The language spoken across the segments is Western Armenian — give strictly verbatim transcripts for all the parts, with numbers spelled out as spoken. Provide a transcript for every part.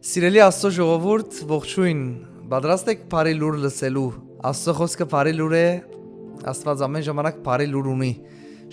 Սիրելի Աստծո ժողովուրդ, ողջույն։ Պատրաստ եք բարի լուր լսելու։ Աստծո խոսքը բարի լուր է, Աստված ամեն ժամանակ բարի լուր ունի։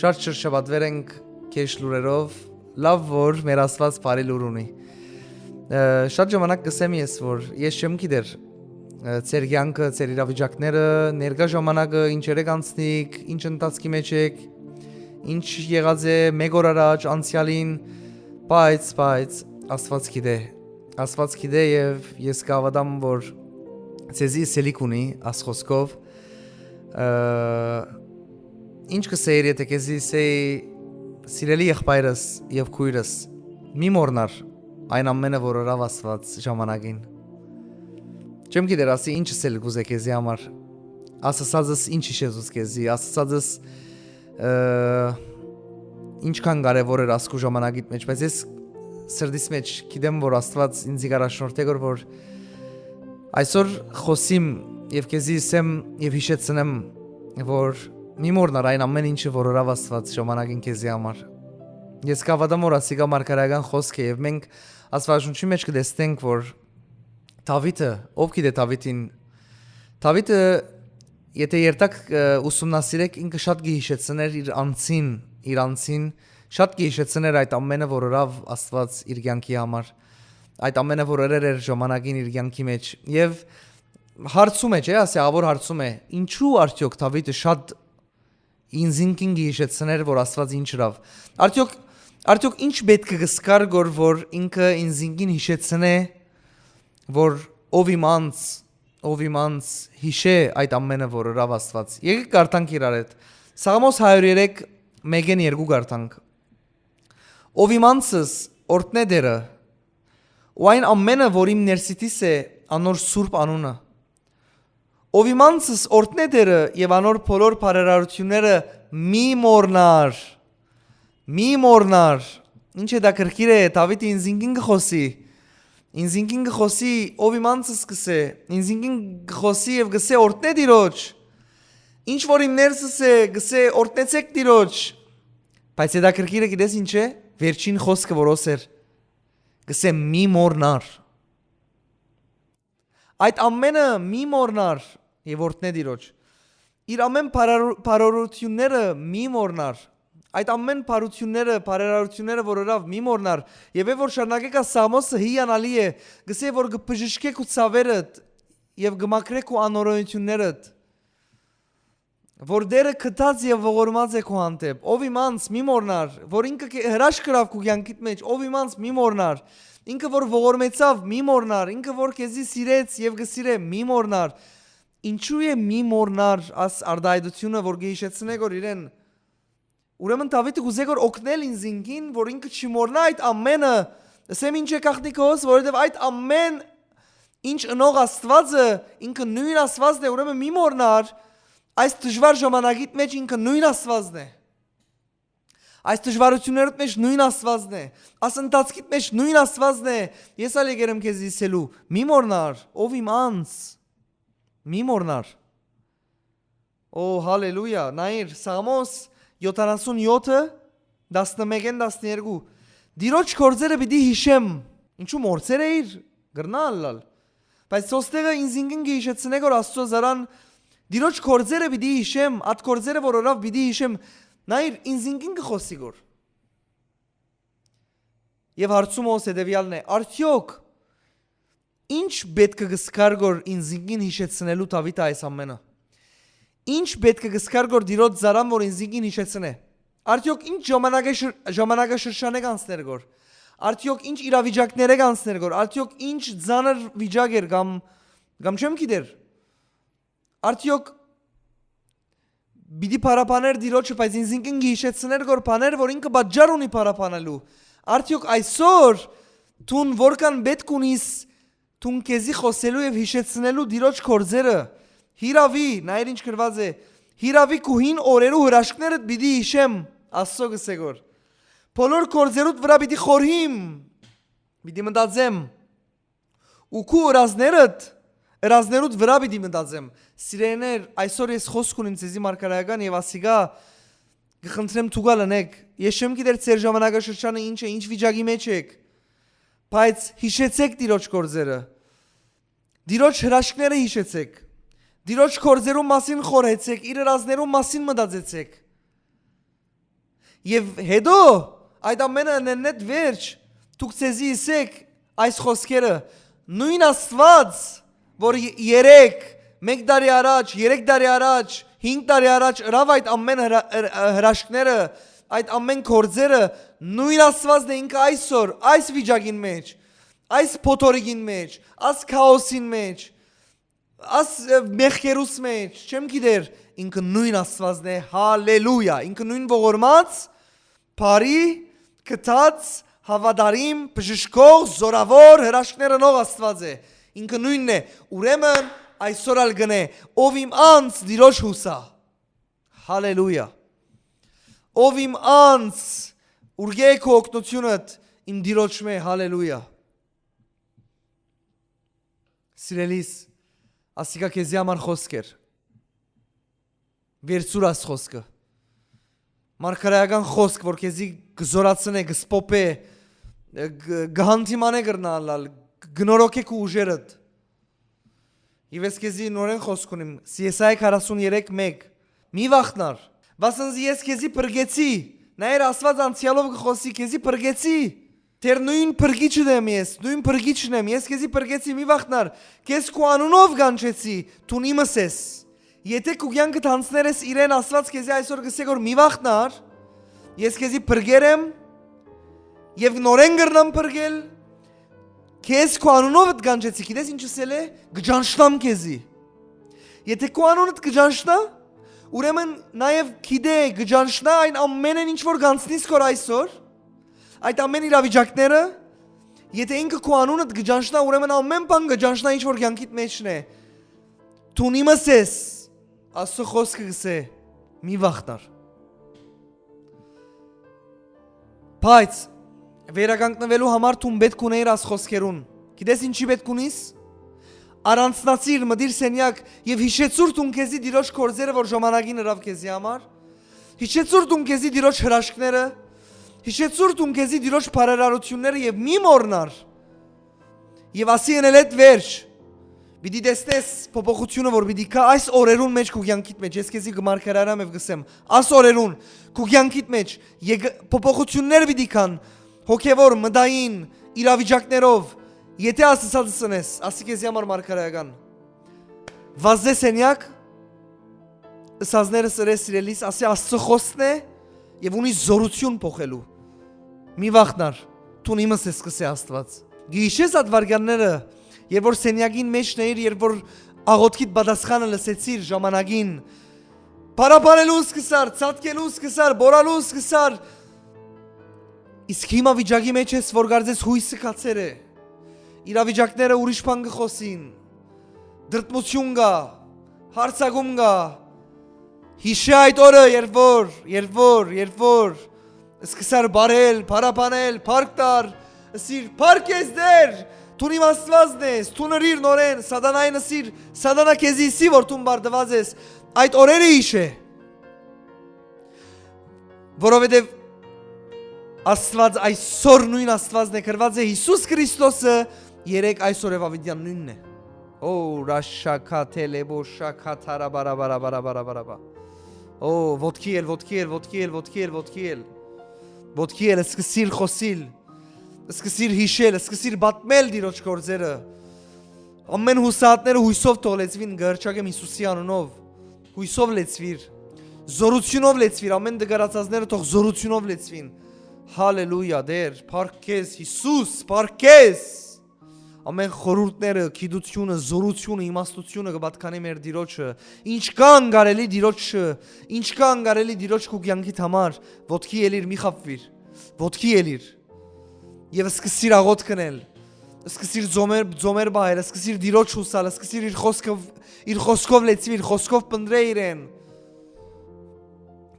Շատ շրջապատվեր ենք քեշ լուրերով, լավ որ մեր Աստված բարի լուր ունի։ Ը, շատ ժամանակ կսեմ ես, որ ես չեմ գիտեր, ը, ձեր կյանքը, ձեր իրավիճակները, ներկայ ժամանակը, ինչեր եք անցնիք, ինչ ընթացքի մեջ եք, ինչ եղած է մեկ օր առաջ, անցյալին, բայց, բայց Աստված գիտե, Աստված գիտե եւ ես կհաւատամ, որ ձեզի սելիք ունի աս խոսքով։ Ը, ինչ կսեիր, եթե քեզի սեի, սիրելի եղբայրս եւ քույրս, մի մոռնար այն ամենը, որ ըրաւ Աստված ժամանակին։ Չեմ գիտեր, ասի, ինչ սել կուզե քեզի համար։ Ասացածս ինչ իշեզուց քեզի, ասացածս, ը, ինչքան կարեւոր էր ասկու ժամանակիդ մեջ, բայց ես սրտիս մեջ գիտեմ, որ Աստված ինձի կ'առաջնորդէ գոր, որ այսօր խօսիմ եւ քեզի սեմ եւ յիշեցնեմ, որ մի մոռնար այն ամեն ինչը, որ ըրավ Աստված ժամանակին քեզի համար։ Ես կհաւատամ, որ ասիկա մարգարեական խօսք է եւ մենք Աստվածաշունչի մեջ կտեսնենք, որ Դաւիթը, ով գիտե Դաւիթին, Դաւիթը, եթե երթակ, ը, ուսումնասիրեք, ինքը շատ կը յիշեցներ իր անձին, իր անձին, շատ կը յիշեցներ այդ ամենը, որ ըրաւ Աստված իր կյանքի համար, այդ ամենը, որ ըրեր էր ժամանակին իր կյանքի մեջ։ Եւ հարցում է, չէ՞, ասի, ավոր հարցում է, ինչու արդյոք Դաւիթը շատ ինզինքին կը յիշեցներ, որ Աստված ինչ ըրաւ։ Արդյոք, արդյոք ինչ պէտք է կսկար գոր, որ ինքը ինզինքին յիշեցնէ, որ ով իմ անձ, ով իմ անձ յիշէ այդ ամենը, որ ըրաւ Աստված։ Եկեք կարդանք իրար հետ։ Սաղմոս հարիւր երեք, մէկէն երկու կարդանք։ Ով իմ անձս օրհնէ Տերը, ու այն ամենը, որ իմ ներսիտիս է, անոր սուրբ անունը։ Ով իմ անձս օրհնէ Տերը եւ անոր բոլոր բարերարութիւնները մի մոռնար, մի մոռնար։ Ինչ հետաքրքիր է, Դաւիթը ինզինքին կը խօսի, ինզինքին կը խօսի, ով իմ անձս կսե, ինզինքին կը խօսի եւ կսե օրհնէ Տիրոջ, ինչ որ իմ ներսս է, կսե օրհնեցեք Տիրոջ։ Բայց հետաքրքիրը գիտես ինչ է, վերջին խօսքը որ օսեր, կսե մի մոռնար։ Այդ ամենը մի մոռնար եւ օրհնե Տիրոջ։ Իր ամեն բարարու-, բարօրությունները մի մոռնար։ Այդ ամեն բարությունները, բարերարությունները, որ ըրաւ, մի մոռնար։ Եւ է որ շարունակեք, ա Սամոսը հիանալի է, գսե որ կը բժշկեք ու ցաւերդ եւ կը մաքրեք ու անորոյություններդ, որ Տերը գթած եւ ողորմած է քու հանդէպ։ Ով իմ անձ, մի մոռնար, որ ինքը կը-, հրաշք կրաւ քու կյանքիդ մեջ, ով իմ անձ, մի մոռնար։ Ինքը որ ողորմեցաւ, մի մոռնար, ինքը որ քեզի սիրեց եւ կը սիրէ, մի մոռնար։ Ինչու է մի մոռնար աս արտայայտությունը, որ կը յիշեցնէ գոր իրեն։ Ուրեմն Դաւիթը կուզէ գոր օգնել ինզինքին, որ ինքը չի մոռնա այդ ամենը։ Ասեմ ինչ է գաղտնիքը հոս, որովհետեւ այդ ամեն ինչ ընող Աստվածը, ինքը նոյն Աստվածն է, ուրեմն մի մոռնար, այս դժվար ժամանակիդ մեջ ինքը նոյն Աստվածն է։ Այս դժվարություններուդ մեջ նոյն Աստվածն է, այս ընթացքիդ մեջ նոյն Աստվածն է։ Ես ալ եկեր եմ քեզի ասելու, մի մոռնար, ով իմ անձ, մի մոռնար։ Օ, հալելույա, նայիր, Սաղմոս յոթանասուն յոթը, տասնմէկէն տասներկու։ Տիրոջ գործերը պիտի յիշեմ։ Ինչու մորցեր էիր, կրնայ ըլլալ։ Բայց սոստեղը ինզինքին կը յիշեցնէ գոր Աստծո զարան, Տիրոջ գործերը պիտի յիշեմ, այդ գործերը որ ըրաւ պիտի յիշեմ, նայիր, ինզինքին կը խօսի գոր։ Եւ հարցումը ոս հետեւեալն է, արդյոք ինչ պէտք է կսկար գոր ինզինքին յիշեցնելու Դաւիթը այս ամենը։ Ինչ պէտք է կսկար գոր Տիրոջ զարան որ ինզինքին յիշեցնէ։ Արդյոք ինչ ժամանակաշր-, ժամանակաշրջան է կանցներ գոր։ Արդյոք ինչ իրավիճակներ է կանցներ գոր։ Արդյոք ինչ ծանր վիճակ էր կամ, կամ չեմ գիտեր։ Արդյոք պիտի փարապաներ Տիրոջը, բայց ինզինքին կը յիշեցներ գոր բաներ, որ ինքը պատճառ ունի փարապանելու։ Արդյոք այսօր դուն որքան պէտք ունիս դուն քեզի խօսելու եւ յիշեցնելու Տիրոջ գործերը։ Հիրավի, նայր ինչ գրված է, հիրավի քու հին օրերու հրաշքներդ պիտի յիշեմ, Աստծո գսե գոր։ Բոլոր գործերուդ վրա պիտի խորհիմ, պիտի մտածեմ, ու քու ըրազներդ, ըրազներուդ վրա պիտի մտածեմ։ Սիրեներ, այսօր ես խոսք ունիմ ձեզի մարգարեական եւ ասիկա կը խնդրեմ դուք ալ ընեք։ Ես չեմ գիտեր ձեր ժամանակաշրջանը ինչ է, ինչ վիճակի մեջ եք, բայց յիշեցէք Տիրոջ գործերը։ Տիրոջ հրաշքները յիշեցէք։ Տիրոջ գործերու մասին խորհեցէք, իր երազներու մասին մտածեցէք։ Եւ հետո, այդ ամէնը ընելնէդ վերջ, դուք ձեզի ըսէք այս խօսքերը. «Նոյն Աստուած, որ ե-, երեկ, մէկ տարի առաջ, երեք տարի առաջ, հինգ տարի առաջ ըրաւ այդ ամէն հրա-, հր-, հրաշքները, այդ ամէն գործերը, նոյն Աստուածն է ինքը այսօր, այս վիճակին մէջ, այս փոթորիկին մէջ, այս քաոսին մէջ, այս, ը, մեղքերուս մէջ, չեմ գիտեր, ինքը նոյն Աստուածն է, հալելույա, ինքը նոյն ողորմած, բարի, գթած, հաւատարիմ, բժշկող, զօրաւոր, հրաշքներ ընող Աստուած է։ Ինքը նոյնն է, ուրեմն այսօր ալ կնե, ով իմ անձ Տիրոջ յուսայ։ Հալելույա։ Ով իմ անձ, ուրկէ քու օգնութիւնդ իմ Տիրոջմէ, հալելույա»։ Սիրելիս, ասիկա քեզի համար խօսք էր։ Վերցուր աս խօսքը։ Մարգարեական խօսք, որ քեզի կը զօրացնէ, կը սփոփէ, ը, կը, կը հանդիմանէ կրնայ ըլլալ, կը նորոգէ քու ուժերդ։ Եւ ես քեզի նորէն խօսք ունիմ, Եսայա քառասուն երեք մէկ. «Մի վախնար, վասն զի ես քեզի փրկեցի»։ Նայեր, Աստուած անցեալով կը խօսի, «Քեզի փրկեցի»։ Դեռ նոյն փրկիչդ եմ ես, նոյն փրկիչն եմ, ես քեզի փրկեցի, մի վախնար, քեզ քու անունով կանչեցի, դուն իմս ես։ Եթէ քու կեանքդ յանցներ ես իրեն, Աստուած քեզի այսօր կ'ըսէ որ մի վախնար, ես քեզի փրկեր եմ եւ նորէն կրնամ փրկել, քեզ քու անունովդ կանչեցի, գիտես ինչ ըսել է, կը ճանչնամ քեզի։ Եթէ քու անունդ կը ճանչնայ, ուրեմն նաեւ գիտէ, կը ճանչնայ այն ամենէն ինչ որ կանցնիս քոր այսօր, այդ ամէն իրավիճակները, եթէ ինքը քու անունդ կը ճանչնայ, ուրեմն ամէն բան կը ճանչնայ ինչ որ կեանքիդ մեջն է։ Դուն իմս ես, Աստուծոյ խօսքը կ'ըսէ, մի վախնար։ Բայց վերականգնուելու համար դուն պէտք ունէիր աս խօսքերուն։ Գիտես ինչի պէտք ունիս։ Առանձնացիր, մտիր սենեակ եւ յիշեցուր դուն քեզի Տիրոջ գործերը, որ ժամանակին ըրաւ քեզի համար։ Յիշեցուր դուն քեզի Տիրոջ հրաշքները։ Յիշեցուր դուն քեզի Տիրոջ բարերարութիւնները եւ մի մոռնար։ Եւ ասի ընելէդ վերջ, պիտի տեսնես փոփոխութիւնը, որ պիտի գայ այս օրերուն մէջ քու կեանքիդ մէջ։ Ես քեզի կը մարգարարեմ եւ կ'ըսեմ, աս օրերուն քու կեանքիդ մէջ եկ-, փոփոխութիւններ պիտի գան հոգեւոր, մտային իրավիճակներով, եթէ ասացածս ընես, ասի քեզի համար մարգարեական։ Վազէ սենեակ, ըսածները սրե սիրելիս, ասի Աստուծոյ խօսքն է եւ ունի զօրութիւն փոխելու։ Մի վախնար, դուն իմս ես, կ'ըսէ Աստուած։ Գիշես այդ վարգյանները, երբ որ սենյակին մեջն էիր, երբ որ աղոթքիդ պատասխանը լսեցիր ժամանակին, փառաբանելու սկսար, ցատկելու սկսար, բորալու սկսար, իսկ հիմա վիճակի մեջ ես, որ կարծես հույսը գացեր է, իրավիճակները ուրիշ բան կը խօսին, դրդմութիւն կայ, հարցակում կայ, յիշէ այդ օրը, երբ որ, երբ որ, երբ որ սկսար բարել, փառաբանել, փառք տար, ըսիր, «Փառք քեզ Տէր, դուն իմ Աստուածն ես», դուն ըրիր նորէն, սատանային ըսիր, «Սատանա քեզի ըսի, որ դուն բարդուած ես», այդ օրերը յիշէ։ Որովհետեւ Աստուած այսօր նոյն Աստուածն է, գրուած է Յիսուս Քրիստոսը, երեկ, այսօր եւ աւետեան նոյնն է։ Օ, ռաշաքաթելեբո շաքաթարաբարաբարաբարաբարաբարաբա։ Օ, ոտքի ել, ոտքի ել, ոտքի ել, ոտքի ել, ոտքի ել։ Ոտքի ել, սկսիր խօսիլ, սկսիր յիշել, սկսիր պատմել Տիրոջ գործերը։ Ամէն յուսահատները յուսով թող լեցուին, կ'հռչակեմ Յիսուսի անունով։ Յուսով լեցուիր, զօրութիւնով լեցուիր, ամէն դգարացածները թող զօրութիւնով լեցուին։ Հալելույա, Տէր, փառք քեզ, Յիսուս, փառք քեզ։ Ամէն խորհուրդները, գիտությունը, զօրությունը, իմաստությունը կը պատկանի մեր Տիրոջը։ Ինչքան կարելի Տիրոջը, ինչքան կարելի Տիրոջ քու կեանքիդ համար, ոտքի ելիր, մի խաբուիր, ոտքի ելիր։ Եւ սկսիր աղոթք ընել, սկսիր ձոմեր, ձոմեր պահել, սկսիր Տիրոջ յուսալ, սկսիր իր խօսքը, իր խօսքով լեցուի, իր խօսքով փնտռէ իրեն։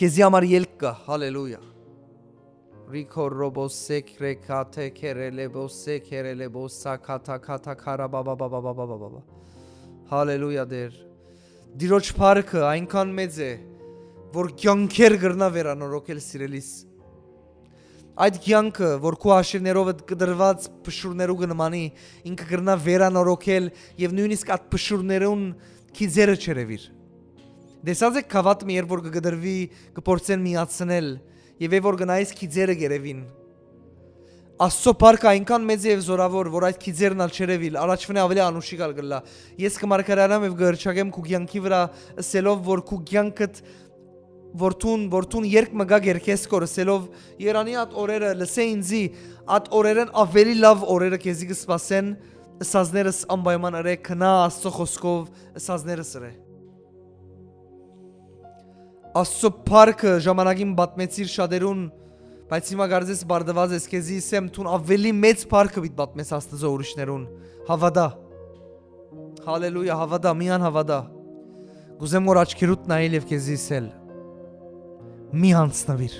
Քեզի համար ելք կայ, հալելույա։ Ռիքո ռոբոսե քրեքաթե քերելեբոսե քերելեբոսա քաթա քաթա քարա բա բա բա բա բա բա բա բա բա։ Հալելույա, Տէր։ Տիրոջ փառքը այնքան մեծ է, որ կեանքեր կրնայ վերանորոգել, սիրելիս։ Այդ կեանքը, որ քու հաշիւներովդ կտրուած փշուրներու կը նմանի, ինքը կրնայ վերանորոգել եւ նոյնիսկ այդ փշուրներուն գիծերը չերեւիր։ Տեսած եք գաւաթ մը, երբ որ կը կտրուի, կը փորձեն միացնել, եւ երբ որ գնայիս գիծերը կ'երեւին։ Աստծո փառքը այնքան մեծ է եւ զօրաւոր, որ այդ գիծերն ալ չերեւիլ, առաջվնէ աւելի անուշիկ ալ կ'ըլլայ։ Ես կը մարգարեանամ եւ կը հռչակեմ քու կեանքի վրայ, ըսելով որ քու կեանքդ, որ դուն, որ դուն երկ մը գայ կերքես քոր, ըսելով. «Երանի այդ օրերը, լսէ ինձի, այդ օրերէն աւելի լաւ օրերը քեզի կը սպասեն», ըսածներս անպայման ըրէ, գնա Աստծո խօսքով, ըսածներս ըրէ։ Աստծո փառքը ժամանակին պատմեցիր շատերուն, բայց հիմա կարծես բարդուած ես, քեզի ըսեմ, դուն աւելի մեծ փառքը պիտի պատմես Աստծո ուրիշներուն։ Հաւատա։ Հալելույա, հաւատա, միան հաւատա։ Կ'ուզեմ որ աչքերուդ նայել եւ քեզի ըսել. «Մի յանցնուիր»։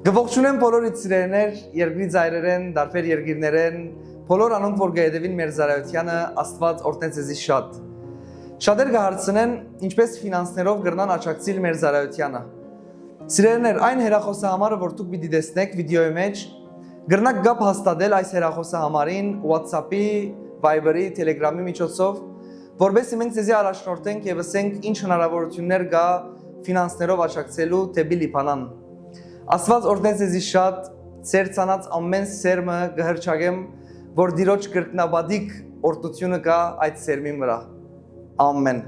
Կը ողջունեմ բոլոր իմ սիրելիներ, երկրի ծայրերէն, տարբեր երկիրներէն, բոլոր անոնք որ կը հետեւին մեր ծառայությանը, Աստուած օրհնե ձեզի շատ։ Շատեր կը հարցնեն, ինչպէս ֆինանսներով կրնան աջակցիլ մեր ծառայությանը։ Սիրելիներ, այն հեռախոսահամարը որ դուք պիտի տեսնէք վիդեոյի մէջ, կրնաք կապ հաստատել այս հեռախոսահամարին, WhatsApp-ի, Viber-ի, Telegram-ի միջոցով, որպեսզի մենք ձեզի առաջնորդենք եւ ըսենք ինչ հնարավորություններ կայ ֆինանսներով աջակցելու դէպի Լիբանան։ Աստուած օրհնե ձեզի շատ, ձեր ցանած ամէն սերմը կը հռչակեմ, որ Տիրոջ կրկնապատիկ օրհնութիւնը կայ այդ սերմին վրայ։ Ամէն։